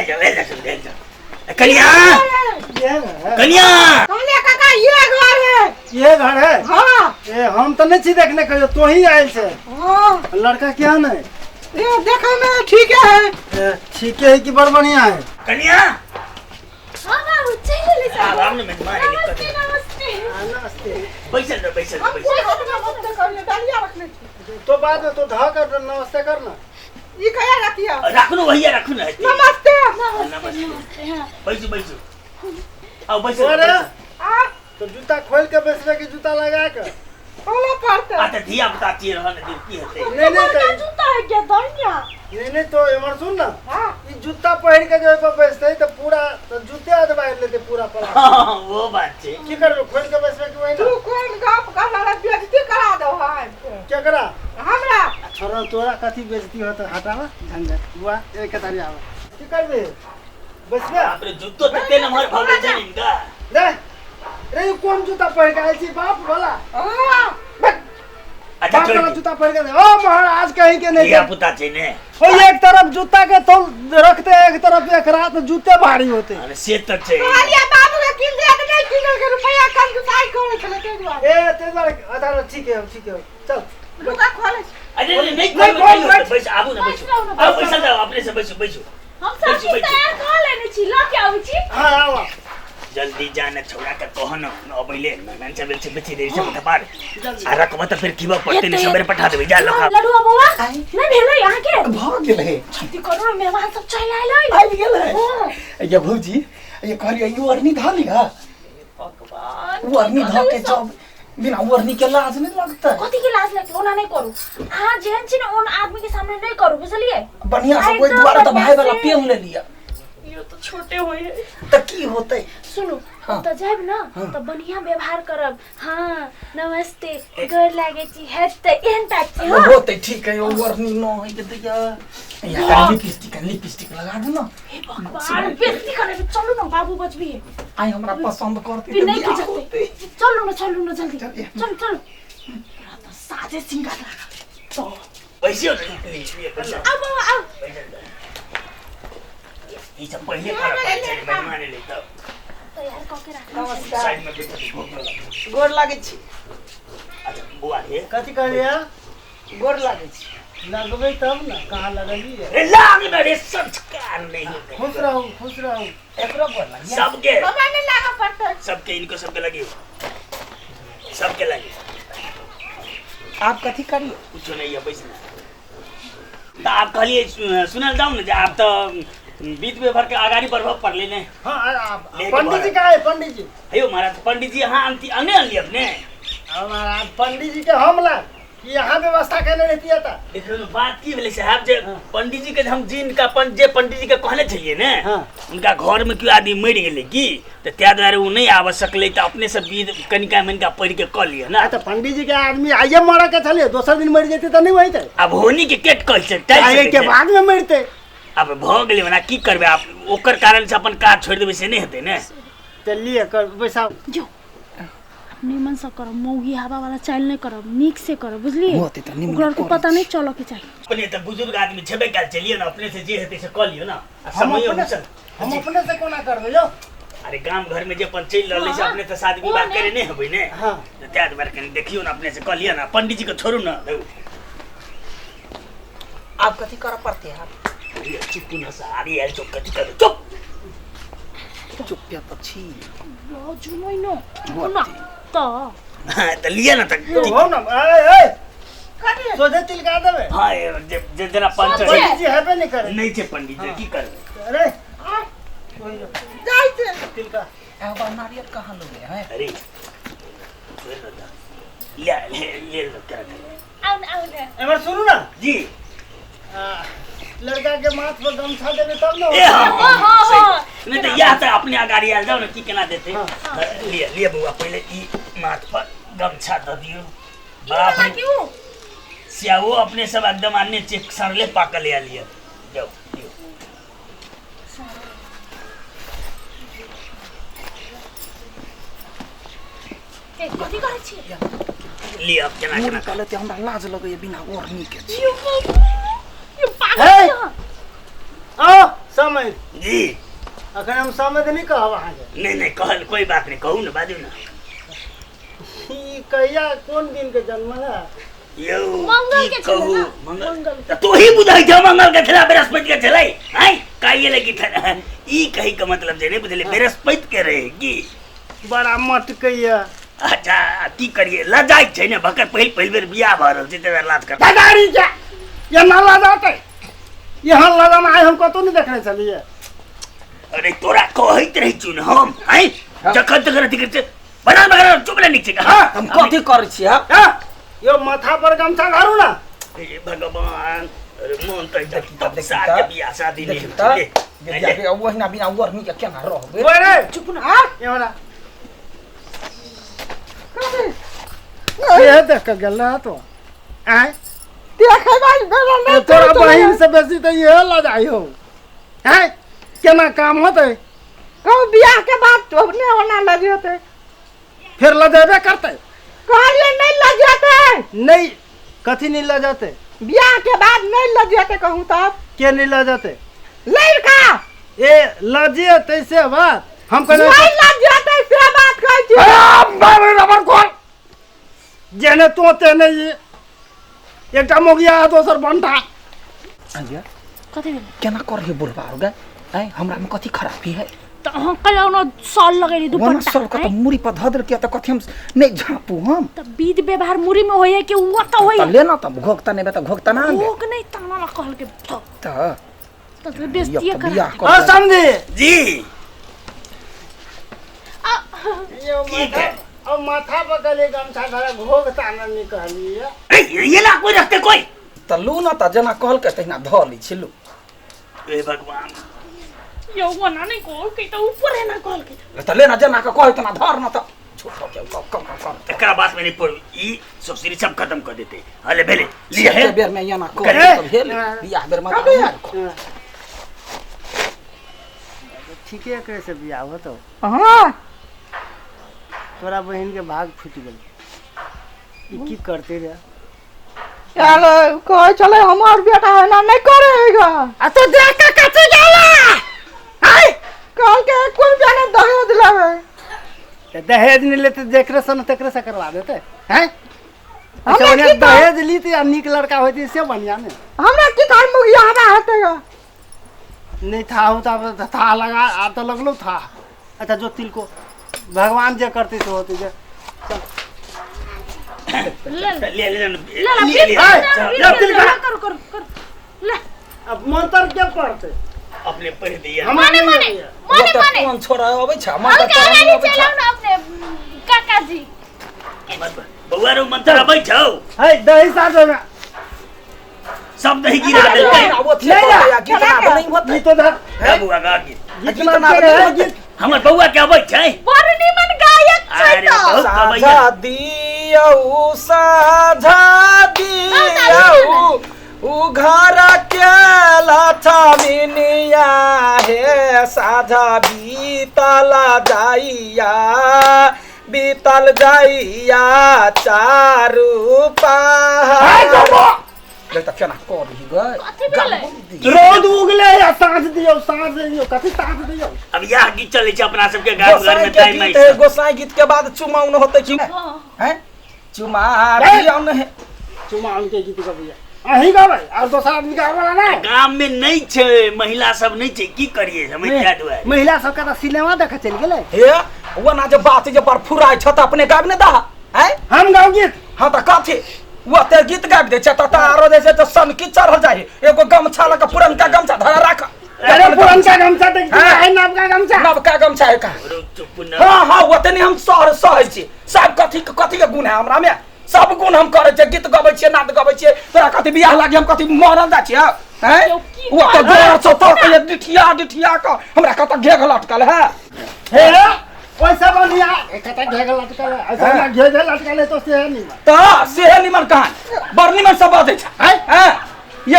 आयल जाओ, आयल जाओ, सब आयल जाओ। कनिया, ये है। कनिया। कहले काका, ये घर है। ये घर है? हाँ। ए, हम तो नहीं छी देखने कहियो, तो ही आयल छे। हाँ। लड़का क्या नहीं? ये देखे में ठीक है। ए, ठीक है कि बड़ बढ़िया है। कनिया। हाँ बाबू, चलि एलै आब सब। आब ने मेहमान एलै। नमस्ते नमस्ते। हाँ, नमस्ते। बैसल रह, बैसल रह, हम बैसल। कोई हाथ में नमस्ते कर ले, डालिया रखने छी। तो बाद में तो धा कर नमस्ते करना। ई कया रखिया? राखू ने भैया, राखू ने। नमस्ते। नमस्ते। नमस्ते, हाँ। बैसू, बैसू, आओ बैसू। अरे। आ। तो जूता खोल के बैसबे कि जूता लगा के? खोले पड़ते। आ तऽ धिया पुता छियै, रहल ने की हेतै? नहीं नहीं बड़का तो जूता है क्या दनिया? नहीं नहीं, तो एमर सुन ना। हाँ। ई जूता पहिर के जे पर बैसते तो पूरा तो जूते अदबारि लेते पूरा पर। हाँ, वो बात छै। की करबे, खोल के बैसबे कि वही तू ना? कोन गप कर रहा, बेइज्जती करा दो है। केकरा? हमरा। छोरा, तोरा कथी बेइज्जती होत? हटावा झंझट बुआ, एक तारी आवा। की करबे, बैसबे? बाप रे, जूतो तते नमहर भऽ गेल छै हिनका। रे रे, ई कोन जूता पहिर के आयल छी बाप वाला? हाँ। अच्छा, बाप छोड़ वाला दे। जूता पहिर के ओ महाराज कहीं के नहीं। धिया पुता छै ने। ओ एक तरफ जूता के तो रखते, एक तरफ एक रात जूते भारी होते। अरे से तऽ छै। कहलिए बाबू के किन दे के नहीं किनल के रुपया कम जुताई करे छले ताहि दुआरे। ए, ते दुआरे। अच्छा ठीक है, ठीक है, चल। लुका खोले। अरे नहीं, नहीं, नहीं, नहीं, नहीं, नहीं, बैस, आबू ने, बैसू। बैस रहू ने, आउ बैसल जाओ, अपने से बैसू, बैसू। हम सब बैसू, चीज बैसू। तैयार कऽ लेने छी, लऽ के आबै छी। हाँ, आवा। जल्दी जाने छौड़ा के कहन न अबैले मेहमान सब से बेची देरी से कपार आ रखब तऽ फेर खिबऽ पड़तै ने, सबेरे पठा देबै, जा लखा। लडुआ बौआ, नहि भेलै अहाँके? भऽ गेलै। जल्दी करू ने, मेहमान सब चलि आयल अइ। आबि गेलै? हाँ। ये भौजी, ये कहलियै ई ओढ़नी धऽ लिह। भगवान। ओढ़नी धऽ के जब बिना ओढ़नी के लाज नहि लगतै? कथी के लाज लगतै? ओना नहि करू अहाँ, जेहन छी ने ओहन आदमी के सामने नहि करू, बुझलियै? बढ़िया से आइ ओहि तऽ दुआरे तऽ बढ़िआँ भाय वाला से- पेन लेलियै। यो तऽ छोटे होइ है। तऽ की होतै? सुनू। हाँ। तऽ जायब ने तऽ बढ़िया व्यवहार करब। हाँ, नमस्ते, गोर लागै छी, हेतै एहन टाइप से। हाँ। होतै, ठीक है। ओढ़नी न है के दैया, यहाँ लिपस्टिक, लिपस्टिक लगा दे ना। हे भगवान, बेइज्जती करे। चलू ना बाबू, बचबी आइ हमरा पसंद करते फिर तऽ नहीं बियाह खिचते। होतै। चलू ना, चलू ना जल्दी। चलिए। चलू चलू, पूरा तो साजे सिंगार लागल तो। बैसियो ने, लिअ, बैसल। आउ बाबा, आउ। बैसल जाउ। ई सब पहिले करऽ पड़ै छै, मेहमान एलै तऽ तैयार कऽ के राख। साइड में बैठल भोग लगा। गोर लागै छी। अच्छा बौआ हे। कथी कहलियै? गोर लागै छी। लगबै तब ने, कहाँ लगलियै? रे लाग ने रे, संस्कार नहीं होते। खुश रहू, खुश रहू। एकरो गोर लागिया। सबके। हमरा नहीं लागऽ पड़तै। सबके, इनको सबके लगी, सबके लगी। आप कथी करिए? कुछो नहीं है, बैसना तऽ आब कहलियै सुनल जाउ ने जे आब तऽ बीत व्यवहार के अगाडि बढ़बऽ पड़लै ने। हाँ, लेट पंडित जी भऽ कहाँ है पंडित जी? हेयौ महाराज, पंडित जी अहाँ अनती अने अनली अपने? हाँ महाराज, पंडित जी के हम ला कि यहाँ व्यवस्था केने रहती तऽ। देखियौ ने, बात की भेलै साहब जे पंडित जी के हम जिनका जे पंडित जी के कहने छलियै ने, हाँ। उनका घर में केओ आदमी मरि गेलै की तऽ ताहि दुआरे ओ नहि आबऽ सकलै, तऽ अपने से विध कनिका मनिका पढ़ि के कऽ लिअ ने। तऽ पंडित जी के आदमी आइए मरऽ के छलै, दोसर दिन मरि जेतै तऽ नहि होइतै? आब होनी के केट कहै छै, टालि आइए सकै के छै। बाद में मरतै। आब भऽ गेलै, ओना की करबै आब, ओकर कारण से अपन काज छोड़ि देबै से नहि हेतै ने। तऽ लिअ कर बैसाउ। जो निमन से करब, मौगी हवा वाला चालि नहि करब, नीक से करब, बुझलियै? होतै तऽ निमन ओकरा आरके करै पता नहि चलऽ के चाही। अपने तऽ बुजुर्ग आदमी छेबे कयल, चलिए ने, अपने से जे हेतै से कऽ लियौ ने आ हम समयो अपने हुसल। हम अपने से कोना करबै यौ? अरे गाम घर में जे अपन चलि रहलै से अपने तऽ शादी विवाह ओ करे नहि हेबै ने। हाँ। तऽ ताहि दुआरे कनि देखियौ ने, अपने से कऽ लिअ ने, पंडित जी के छोड़ू ने देखू। आब कथी करऽ पड़तै आब? अरे चुप न सारी आयल चुप, कथी करू, चुप। चुप तऽ छी। बाजू नहि ने ना तऽ। हाँ, तऽ लिअ ने तऽ। हो न, ए ए, सोझे तिलका देबै। हाँ, ए, जे जे जेना पंच सोझे। पंडित जी हेबे नहि करे। नहि छै पंडित जी, की करबै? अरे जाइ छै। तिलका। एगो बार नारियल कहाँ लोगे है? अरे छोड़ि दऽ तऽ। ले ले ले लो केरा खाइ। आउ ने, आउ ने। एमहर सुनू ने। जी। आ, लड़का के माथ पर गमछा देबै तब ने। ए हाँ, हाँ, हाँ, सही हाँ। बात। नहि तऽ इएह तऽ अपने अगाड़ी आयल जाउ ने, की केना देतै? हाँ। लिअ लिअ बौआ, पहिले ई माथ पर गमछा दऽ दियौ। ई बाप वाला रे। क्यों? स्याहो अपने सब एकदम आनने छियै, सड़ले पाकल आयल यऽ। जाउ दियौ। ए, कथी करै छी? लिअ, अब केना मुड़ी केना कहले तऽ हमरा लाज लगैया, बिना ओढ़नी के छी। यो बाबू, यो पागल हे! छी अहाँ। आओ समय जी अखन हम समय नहीं कहब अहाँके। नहीं नहीं कहल कोई बात नहीं, कहू ना बाजू ना। ई कहिया कोन दिन के जन्म है? यो मंगल के छलै कहू ना? मंगल मंगल त तू ही बुझाई छ मंगल के छला बृहस्पति के छलै आय काहे लगी था ई कही के मतलब जे नहीं बुझले बृहस्पति के रहे की बड़ा मटकैया। अच्छा की करिए लजाइ छै ने भकर पहिल पहिल बेर बियाह भ रहल छै ते लाज कर दादारी के ये ना लजाते यहाँ लजाना आइ हम कतौ नहीं देखने छलियै। अरे तोरा कहैत रही छु न हम आय जखन तक अथी करै बना बना चुप ले नीचे का। हम कथी करै छी? हां यो माथा पर गमछा धरू ना। हे भगवान अरे मन त तब साथ बियाह शादी नहीं देखी त ओहिना बिना ओढ़नी के केना रहबै? ओए रे चुप ना। हां ये वाला ये देख के गेल रहा तो आय देखे भाई बेला नहीं तोरा बहिन से बेसी त ये लजाइ हो। आय केना काम होतै? कहू बियाह के बाद तो ने ओना लजेतै। फिर लजेबे करतै। कहलिए नहीं लजेतै। नहीं कथी नहीं लजेतै? बियाह के बाद नहीं लजेतै कहूँ तब। के नहीं लजेतै? लड़का ए लजेतै से बात हम कहले नहीं लजेतै से बात कहै छी। अरे बाप रे रबर कोन जेने तो तेने ई एकटा मोगिया दोसर बंटा। अंजिया कथी भेलै? केना करही बुढ़बा आर गे? आय हमरा में कथी खराबी है? त अहाँ कल ओना साल लगेली दुपट्टा साल के त मुड़ी पर धऽ देलकै त कथी हम नहीं झापू हम? त विध व्यवहार मुड़ी में होय कि उ त होय? त ले ना त घोक त नहीं त घोक त ना घोक नहीं ताना ला कहल के त त बेइज्जती कर। हां समझी जी यो माथा अब माथा पर कले गमछा धरा घोक ताना नहीं कहलिए। ए ये ना कोई रखते कोई त लू ना त जना कहल के तहिना धऽ लै छी लू। ए भगवान यो वना नहीं कहल के त ऊपर है ना कहल के त ले ना जना के कहै तना धर ना त छोट के कम कम कम एकरा बात में नहीं पड़ ई सब सीरी सब खत्म कर देते। हले भेले लिए है बेर में याना कह त भेल बियाह बेर में ठीक है कैसे बियाह होतो? हां तोरा बहिन के भाग फूट गेल ई की करते रे? चल कह चले हमार बेटा है ना नहीं करेगा। आ तो देख के कथी गेला आय कहल के कोई जाने दहेज लेवे त दहेज नहीं लेते जेकरे से न तेकरे से करवा देते हैं। अच्छा बढ़िया दहेज ली त या नीक लड़का होती से बढ़िया ने। हमरा की थार मुगिया हवा हेतै नहीं था होता था लगा आ तो लगलो था। अच्छा जो तिल को भगवान जे करते से होते जे चल ले ले ले ले ले ले कर कर कर ले अब मंत्र के पढ़ते अपने पढ़ दिया माने माने माने माने कोन छोरा अबै छ मंत्र पढ़ अबै छ ना अपने काका जी बउआ रो मंत्र अबै छौ। है दही साथ में सब दही गिरा देलकै। नहीं गीत ना नहीं होत ई तो धर है बउआ गा गीत गीत ना गीत हमर बउआ के अबै छै बड़ निमन गायक छै त। साझा दियौ साझा दियौ उ घर के लछमिनिया हे साझा बीतल जाइया बीतल जाइया चारू पहाड़। देख त केना करही गै? कथी भेलै? रौद उगले या साँझ दियौ साँझ दियौ कथी साँझ दियौ। अब यह गीत चलै छै अपना सबके गाँव घर में ताई माई गीत गोसाई गीत के बाद चुमाउन होतै कि हैं? चुमा दियौ ने चुमाउन के गीत गबैया अहीं गाबै और दोसर आदमी गाबै वाला नहीं। गांव में नहीं छै महिला सब नहीं छै की करिए हम क्या दुआरे महिला सब के त सिनेमा देखे चल गेलै। हे वो ना जे बात जे पर फुराय छ त अपने गाब ने दहा हैं? हम गाउ गीत। हां त कथी वो ते गीत गाबि दै छै त आरो जे छै त सनकी चढ़ल जाइ एगो गमछा लऽ के पुरनका गमछा धरा राख। अरे पुरनका गमछा देख है नवका गमछा नवका गमछा है का? चुप न। हां हां ओतने हम सह सहै छी सब कथी कथी के गुण है हमरा में? सब गुण हम करै छियै गीत गबै छियै नाद गबै छियै तोरा कथी बियाह लागी हम कथी मरल जाइ छियै हैं? वो त गोर छौ तो के डिठिया डिठिया क हमरा कत घेघ लटकल है। हे ओइसा बढ़िया कत घेघ लटकल है ऐसा ना घेघ लटकल है तो से नहीं त से निमन कहान बड़ निमन सब बजै छै हैं?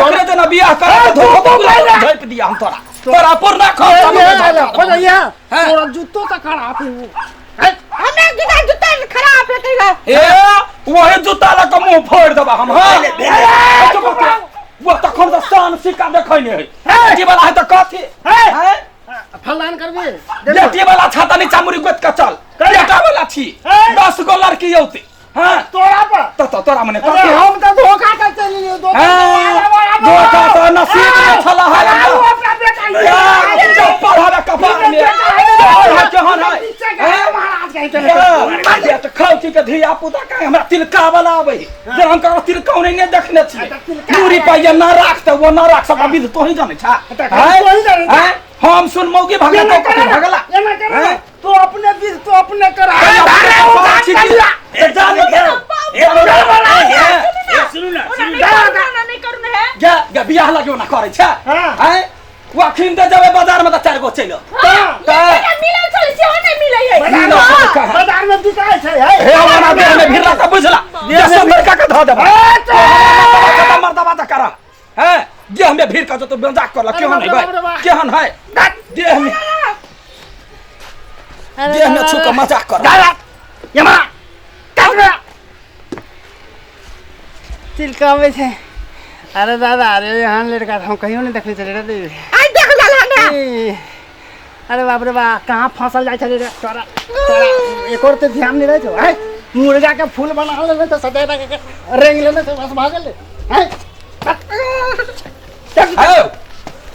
एकरे जना बियाह कर धो धोप दिया हम तोरा तोरा पुरना खा हो जाइए तोरा जूतो त खराब है। हमें जूता जूता खराब है। ए वही जूता लऽ के मुंह फोड़ देबा हम। हां चुप वो तखन तऽ सान सिक्का देखै नहि है। बेटी वाला है तऽ कथी हैं? फलान करबे। बेटी वाला छाता नीचा मुड़ी गोत के चल, बेटा वाला छी, 10 गो लड़की औती। हाँ तोरा पर तो तोरा मने अरे कथी? हम तो धोखा के चलियो, हाँ, धोखा तो नसीब में छला है। अपना बेटा यार, चप्पल हवे कपार में। है केहन है? हैं? महाराज कहीं चले। हाँ, बेट खौची के धिया पुता का हमरा तिलका वाला आबै जे हम ककरो तिलकौने नहि देखने छियै। दूरी पाइया ना राख तऽ वो ना राख सब विध तोही जानै छा। तखन तोही जानै छा। हैं? हम सुन मौगी भगला तो कथी भगला। एना कर, हैं? तू अपने बीज तू अपने कर। अरे, जान सुनू ना, ओना सुनू नहि ना। करू ना, ओना नहि करू ना है। गे गे बियाह लागियो ना करै छै। हाँ। हैं? वो अखिन ते जेबै बाजार में तऽ 4 गो चलि लेकिन मिलल छल सेहो नहि मिलै है। मिलल छल कहाँ? बाजार में बिकाय छै है। हे हमारा देह में भिरला तऽ बुझला जे सुंदर का के धऽ देबा मर्दबा तऽ करा हैं देह में भीड़ का तो मजाक करला। केहन है बाप रे बाप। केहन है देह में, देह में छू के मजाक कर। यमा काट गया तिलकाबै छै। अरे दादा, अरे यहाँ लड़का हम कहियो नहीं देखने चले रे। आई देख लला ना। ए, अरे बाप रे बा, कहाँ फंसल जाइ छलै रे तोरा? तोरा एक और तो ध्यान नहीं रहे छौ। हैं, मुर्गा के फूल बना लेने तो सजाय के रेंग लेने से बस भागल हैं। हे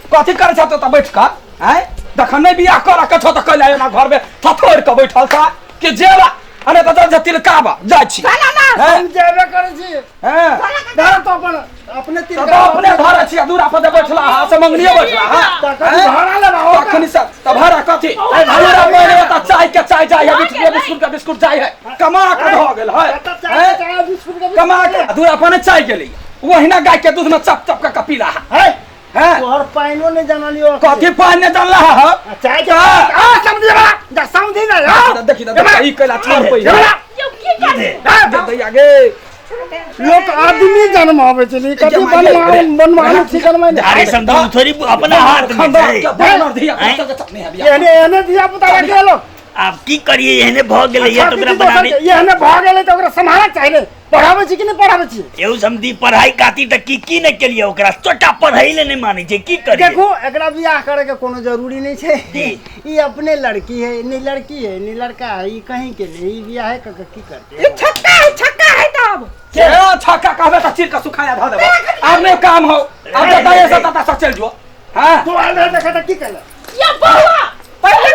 कथी करै छ तो बैठ कऽ? हैं, जखन नहि बियाह करऽ के छौ तऽ कैला एना घर में थथोरि कऽ बैठल छा कि जेबा अरे तऽ चल तिलकाबा जाइ छी। चला ना। हैं? हम जेबे करै छी। हैं? धर तो अपन अपने तऽ तिलका अपने धरै छी, दूरा पर जे बैठला हा से मंगनिये बैठला हा। तखन भाड़ा लेबा हो। तखन से तऽ भाड़ा कथी? भाड़ा महीने तऽ चाय के चाय जाइ है, बिस्कुट बिस्कुट के बिस्कुट जाइ है, कमा के भऽ गेल है। चाय चाय बिस्कुट के। कमा के दूरा पर ने चाय गेलै, ओहिना गाय के दूध में चप चप के पीला है। है हैं? तोहर पाइनो नहीं जानलियो। कथी पानि नहि जानला हा? चाय के आ समझी बा जा समझी ना। देखी तऽ देखी, ई कैला छोड़ पै यौ की करी? दैया गे। लोक आदमी जन्म आबै छै कथी बनवा बनवा चिकन में। अरे समझू थोड़ी अपना हाथ में छै। बानर धिया पुता के चटनी है बियाह। एहने एहने धिया पुता रखे लोग। आब की करिए, एहने भऽ गेलै ये तऽ ओकरा बनाबे। एहने भऽ गेलै तऽ ओकरा सम्हारक चाही ने। पढ़ाबै छी कि नहि पढ़ाबै छी? एहू समझी पढ़ाई खातिर तऽ की की नहि केलियै ओकरा, छोटा पढ़ाई ले नहि मानै छै, की करिए? देखू, एकरा बियाह करे के कोनो जरूरी नहीं छै। जी। ई अपने लड़की है, नहीं लड़की है नहीं लड़का है, ई कहीं के नहीं, ई बियाह है क की करते। ई छक्का है, छक्का है तब। ए छक्का कहबे तऽ चीर के सुखाया धऽ देबो। आब नहि काम हो, आब जतऽ से ततऽ से चलि जो। हां तू आल रहे देखा तऽ की केला? यौ बौआ, पहिले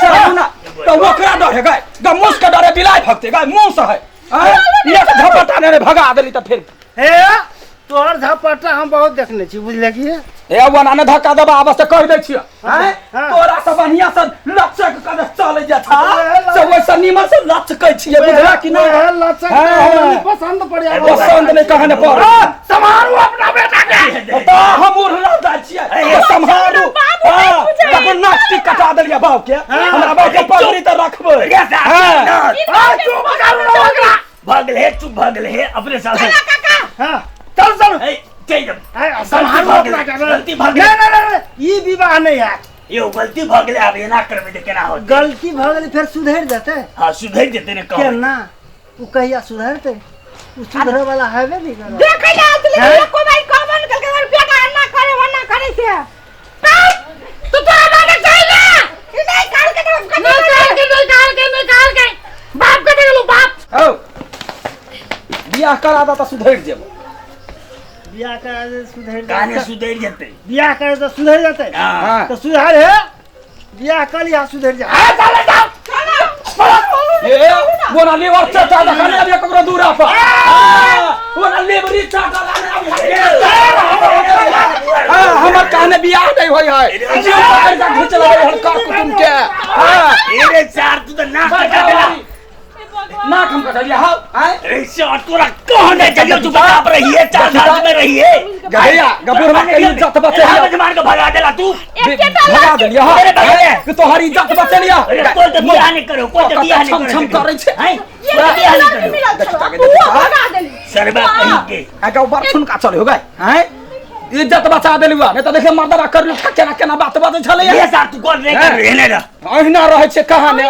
चलू ना तऽ ओकरा डर है गाय ग मूस के डरे बिलाइ भगते गाय मुँह से है। आँय? एक झपटा ने भगा देली तऽ फिर। हे तोहर झपटा हम बहुत देखने छी, बुझले की? ए वना ने धक्का देबा आबस तऽ कहि दै छियै। आँय? हाँ। तोरा से बढ़िया से लचक के चलै जे छा से ओइसे नीमन से लचकै छियै, बुझला कि नहि? ओहे लचक हाँ। हमरा नहीं पसंद पड़े। पसंद नहीं कहने पर। सम्हारू अपना बेटा के। तऽ हम उड़ल जाइ छियै तऽ सम्हारू। हाँ, तखन नाक टीक कटा देलियै बाप के, हमरा बाप के पगड़ी तऽ रखबै। हाँ। ई बाप के चुप करू ना ओकरा। भऽ गेलै हे, चुप भऽ गेलै हे अपने साथ। चला काका। हां चल चल। ए चलि जाउ। ए, सम्हारू अपना के। गलती भऽ गेलै। नहीं नहीं नहीं, ई विवाह नहीं है। यौ गलती भऽ गेलै, आब एना करबै तऽ केना होतै? गलती भऽ गेलै फेर सुधरि जेतै। हाँ सुधरि जेतै ने कहबै। केना उ कहिया सुधरतै? उ सुधरे वाला हेबे नहीं करत। देखै ले आयल छलै, एको बार कहबो नहि केलकै, हमर बेटा एना करे ओना करे से। तू तोरा बाप के चाही ना। ई नहि कहलकै तऽ हम कथी नहि कहलकै, नहि कहलकै, नहि कहलकै। बाप के देखलू बाप। हौ बियाह करा दऽ तऽ सुधरि जेबो। बियाह करा दे सुधरि काने जेतै। सुधरि जेतै। बियाह करे तऽ सुधरि जेतै। हाँ। हाँ। तऽ सुधार हे बियाह कर लिहा सुधरि जा। हाँ, चल जाओ। ए बोना लेवर चाचा दखने अभी ककरो दूरा पर। हाँ, बोना लेवरी चाचा लाने अभी। हाँ, हमर कहने बियाह नहीं होय है, जीव पकड़ के घिच लेबै हम कर कुटुम के। हाँ अरे चार तू तऽ नाक कटा देला। नाक हम कटलिया हौ। आँय? अरे चार तोरा कहने चलियो, तू बाप रहिए, चार साल में रहिए। गैया गबुरवा के इज्जत बचेलिया। मार के भगा देला तू। एकेटा भगा देलिया हौ। अरे भगा दे। कि तोहर इज्जत बचेलिया। अरे कोई तो बियाह नहीं करो, कोई तो बियाह नहीं छम करो। छम करै छै। हैं? ये कोई तो बियाह नहीं लड़की करो। मिलल देखी छलो, ताके, ओहो देखी। भगा देली। सरबा कहीं के आगा ऊपर ठुनका चले हो गए हैं, इज्जत बचा देलु नहीं तऽ देखे मर्दबा कर केना केना बात बाजै छलैया। ये सार तू गोल नहीं कर एने रह। अहिना रहै छै कहाने।